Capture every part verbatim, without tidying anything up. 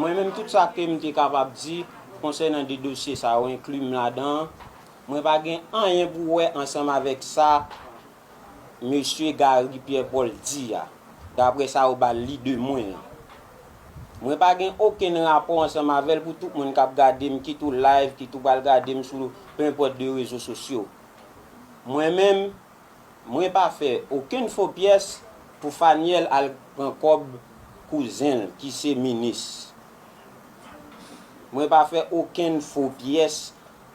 Mwen menm, tout sa ke m te kapab di konsènan de dosye sa yo, enkli m ladan, mwen pa gen anyen pou wè ansanm avèk sa mesye Gary Pierre Paul di a, daprè sa yo ba l li de mwen an. Mwen pa gen okenn rapò ansanm avè l. Pou tout moun k ap gade m, kit ou live, kit ou pral gade m sou penpòt de rezo sosyo. Mwen menm, mwen pa fè okenn fo pyès pou Faniel al pran kòb kouzen l ki se minis. Mwen pa fè okenn fo pyès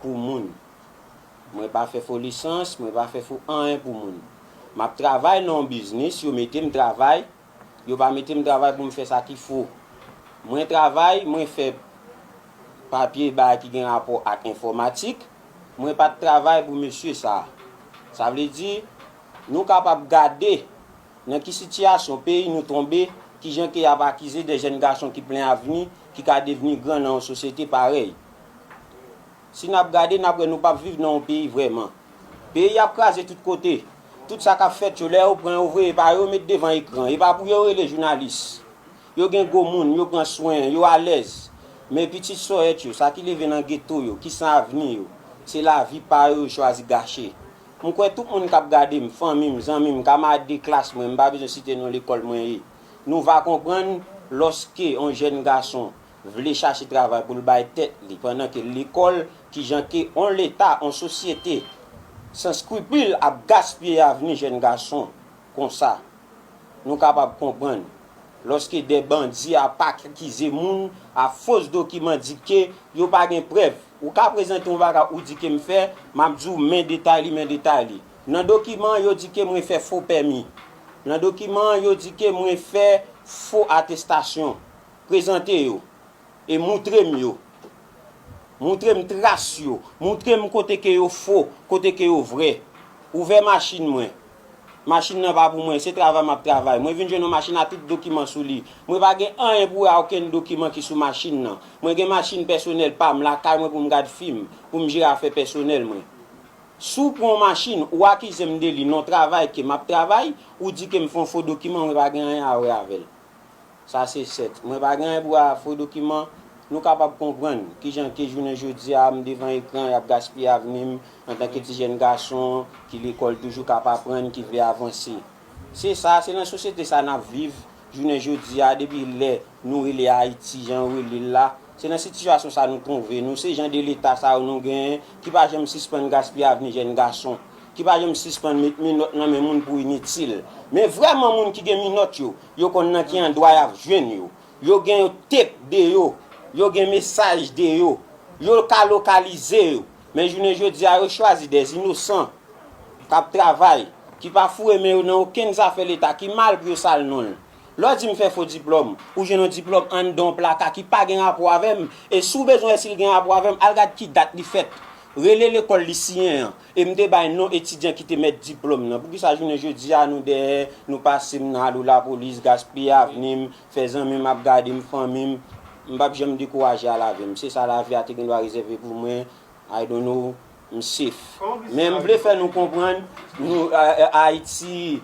pou moun. Mwen pa fè fo lisans, mwen pa fè fo anyen pou moun. M ap travay nan yon biznis, yo mete m travay, yo pa mete m travay pou m fè sa ki fo. Mwen travay, mwen fè papye bagay ki gen rapò ak enfòmatik, mwen pa t travay pou mesye sa a. Sa vle di, nou kapab gade nan ki sitiyasyon peyi nou tonbe, kijan ke y ap akize de jèn gason ki plen avni, ki ka devni gran nan yon sosyete parèy. Si n ap gade, n ap wè nou p ap viv nan yon peyi vrèman. Peyi ap kraze tout kote. Tout sa k ap fèt yo, lè yo pran yo voye pa yo, met devan ekran. E pa pou yo rele jounalis. Yo gen gwo moun, yo pran swen, yo alèz. Men pitit sòyèt yo, sa ki leve nan geto yo, ki san avni yo, se lavi pa yo yo chwazi gache. M kwè tout moun k ap gade m, fanmi m, zanmi m, kamarad de klas mwen, m pa bezwen site non lekòl mwen ye, nou va konprann lòske yon jèn gason vle chache travay pou l bay tèt li pandan ke l lekòl, kijan ke yon leta, yon sosyete san skripil ap gaspiye avni jèn gason konsa. Nou kapab konprann lòske de bandi ap akize moun a fos dokiman di ke yo pa gen prèv. Ou ka prezante yon bagay ou di ke m fè, m ap di w men detay li, men detay li. Nan dokiman an, yo di ke mwen fè fo pèmi. Nan dokiman an, yo di ke mwen fè fo atestasyon. Prezante yo e moutre m yo. Moutre m tras yo. Moutre m kote ke yo fo, kote ke yo vrè. Ouvè machin mwen. Machin nan pa pou mwen, se travay m ap travay. Mwen vin jwenn yon machin a tout dokiman sou li. Mwen pa gen anyen pou wè a okenn dokiman ki sou machin nan. Mwen gen machin pèsonèl pa m lakay mwen pou m gad fim, pou m jere afè pèsonèl mwen. Si w pran yon machin, ou akize m de li, non travay ke m ap travay, ou di ke m fè yon fo dokiman, mwen pa gen anyen a wè avè l. Sa se sèt. Mwen pa gen anyen pou a fo dokiman. Nou kapab konprann kijan ke jounen jodi a m devan ekran, y ap gaspiye avni m antanke ti jèn gason ki lekòl toujou k ap aprann, ki vle avanse. Se sa, se nan sosyete sa n ap viv jounen jodi a, depi lè nou rele Ayiti, jan yo rele l la. Se nan sitiyasyon sa nou twouve nou. Se jan de leta sa yo nou genyen ki pa janm sispann gaspiye avni jèn gason, ki pa janm sispann met minòt nan men moun pou initil. Men vrèman moun ki gen minòt yo, yo konn nan ki andwa y ap jwenn yo. Yo gen tep de yo, yo gen mesaj de yo, yo ka lokalize yo. Men jounen jodi a, yo chwazi de inosan k ap travay, ki pa foure men yo nan okenn zafè leta, ki mal pou yo sal non l. Lè w di m fè fo diplòm, ou jwenn yon diplòm anndan yon plaka ki pa gen rapò avè m, e si w bezwen wè si l gen rapò avè m, al gad ki dat li fèt. Rele lekòl li siyen an. E m te bay non etidyan ki te mèt diplòm nan. Poukisa jounen jodi a nou dèyè, nou pase m nan alo lapolis, gaspiye avni m, fè zanmi m ap gade m, fanmi m, m p ap janm dekouraje a lavi m. Se sa lavi a te gen dwa rezève pou mwen. I don't know, m safe. Men m vle fè nou konprann, nou, a- a- Ayiti,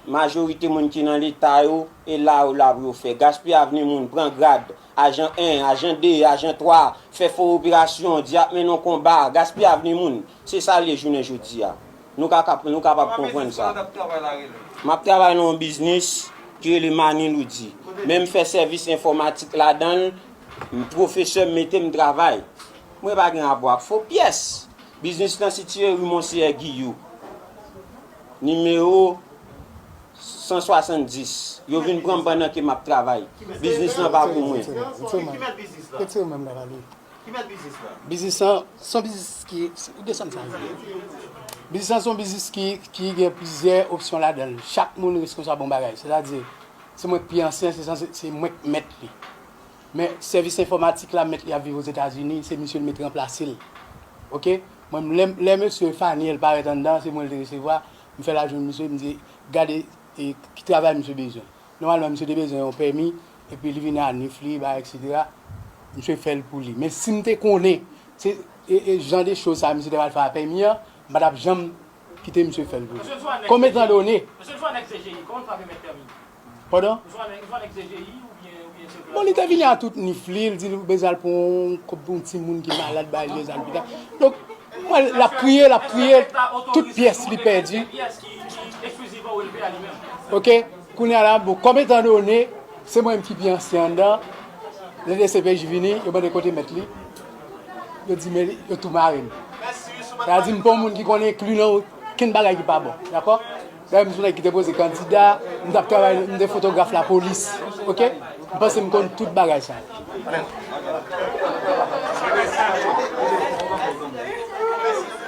majorite moun ki nan leta yo, e la yo la pou yo fè. Gaspiye avni moun, pran grad, ajan en, ajan de, ajan twa, fè fo operasyon, di ap mennen yon konba, gaspiye avni moun. Se sa l ye jounen jodi a. Nou ka, kap- nou kapab konprann sa. M ap travay nan yon biznis ki rele Maniloudi. Men m fè sèvis enfòmatik ladan l, m pwofesè m mete m travay. Mwen pa gen rapò ak fo pyès. Biznis lan sitiye ri Monseyè Giyou, nimewo san swasanndis. Yo vin pran m pandan ke m ap travay. Biznis lan pa pou mwen. Retire men m nan pale. Ki mèt biznis la? Biznis lan, se yon biznis ki, ou desann sa vre. Biznis lan se yon biznis ki, ki gen plizyè opsyon ladan l. Chak moun reskonsab yon bagay. Sètadi, se mwen k pi ansyen, se sanse, se mwen k mèt li. Men sèvis enfòmatik la, mèt li ap viv Ozetazini, se misye l mèt ranplase l. Oke? Mwen, lè, lè mesye Faniel parèt anndan, se mwen l te resevwa. M fè l al jwenn misye, m di, gade, e, ki travay misye bezwen. Nòmalman, misye te bezwen yon pèmi, epi li vini a nif li, bagay, etsetera. Misye fè l pou li. Men si m te konnen, se, e, e, jan de choz sa, misye te pral fè a pèmi an, m pa t ap janm kite misye fè l pou li. Konbyen tan done? Mesye, nou swa nèg C G I, kòman nou pa remèt pèmi? Pandan? Nou swa nèg, nou swa nèg C G I oubyen, oubyen Bon, li te vini a tout nif li, li di li bezwen al pran yon kòb pou yon timoun ki malad, bay li bezwen al lopital. Donk, mwen, l ap kriye, l ap kriye, tout pyès li pèdi. Ok, kounye a la, bon, kòm etan done, se mwen menm ki pi ansyen anndan, lè D C P J vini, yo mande kote mèt li, yo di men yo tou mare m. Sa di m pa yon moun ki konn enkli nan okenn bagay ki pa bon, dakò? Dayè, m se yon nèg ki te poze kandida, m t ap travay, m te fotograf lapolis, ok? M panse m konn tout bagay sa.